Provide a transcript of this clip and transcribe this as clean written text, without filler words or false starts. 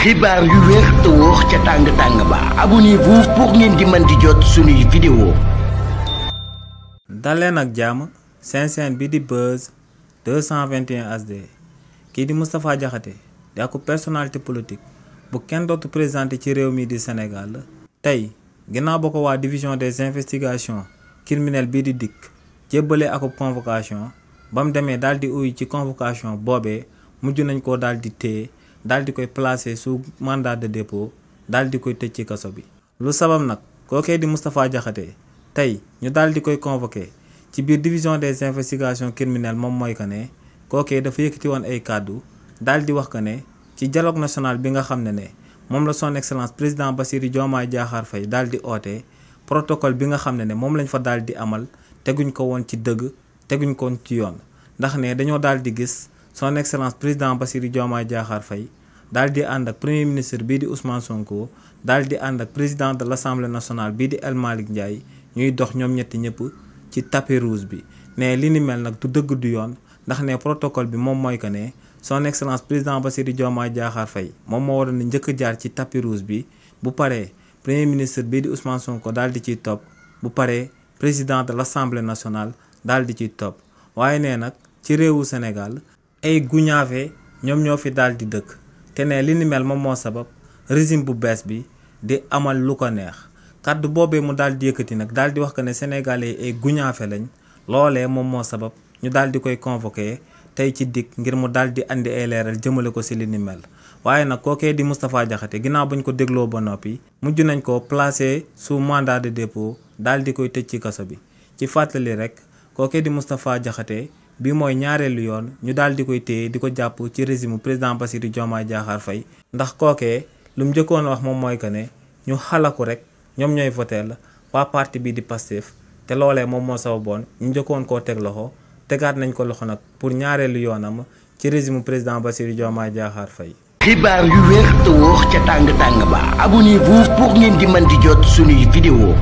xibaar yu wér te wóor ca tàng ba abonnez-vous pour ngeen di mën di jot suñuy vidéo. daleen ak jàmm seen chaîne bi di Buzz 221 HD kii di Moustapha Diakhaté di ak personnalité politique bu kenn dootu présenté ci réew mi di Sénégal tey ginnaaw ba ko waa division des investigations criminelles bii di DIC jébbale ak convocation ba mu demee daal di uyu ci convocation boobee mujj nañ ko daal di téye daal di koy placer sous mandat de dépôt daal di koy tëj ci kaso bi. lu sabab nag kookee di Moustapha Diakhaté tey ñu daal di koy convoqué ci biir division des investigations criminelles moom mooy que ne kookee dafa yëkkati woon ay kàddu daal di wax que ne ci dialogue national bi nga xam ne moom la son excellence président Bassirou Diomaye Diakhar Faye daal di oote protocole bi nga xam ne moom lañ fa daal di amal teguñ ko woon ci dëgg teguñ ko woon ci yoon ndax ne dañoo daal di gis son excellence président Bassirou Diomaye Diakhar Faye daal di ànd ak premier ministre bii di Ousmane Sonko daal di ànd ak président de l'Assemblée nationale bii di El Malick Ndiaye ñuy dox ñoom ñetti ñëpp ci tapis rouge bi ne li ni mel nag du dëgg du yoon ndax ne protocole bi moom mooy que ne son excellence président Bassirou Diomaye Diakhar Faye moom moo waroon njëkk a jaar ci tapis rouge bi bu paree premier ministre bii di Ousmane Sonko daal di ciy topp bu paree président de l'Assemblée nationale daal di ciy topp waaye nee nag ci réewu Sénégal ay guñaafe ñoom ñoo fi daal di dëkk te ne li ni mel moom moo sabab régime bu bees bi di amal lu ko neex kàddu boobee mu daal di yëkkati nag daal di wax que ne sénégalais ay guñaafe lañ loolee moom moo sabab ñu daal di koy convoqué tey ci DIC ngir mu daal di andi ay leeral jëmale ko si li ni mel waaye nag kookee di Moustapha Diakhaté ginnaaw bañ ko dégloo ba noppi mujj nañ ko placé sous mandat de dépôt daal di koy tëj ci kaso bi ci fàttali rek kookee di Moustapha Diakhaté bi mooy ñaareelu yoon ñu daal di koy téye di ko jàpp ci régime président Bassirou Diomaye Diakhar Faye ndax kookee lu mu njëkkoon wax moom mooy que ne ñu xalaku rek ñoom ñooy voteel waa parti bi di Pastef te loolee moom moo sababoon ñu njëkkoon koo teg loxo tegaat nañ ko loxo nag pour ñaareelu yoonam ci régime président Bassirou Diomaye Diakhar Faye. xibaar yu wér te wóor ca tàng ba abonnez-vous pour ngeen di mën di jot suñuy vidéo.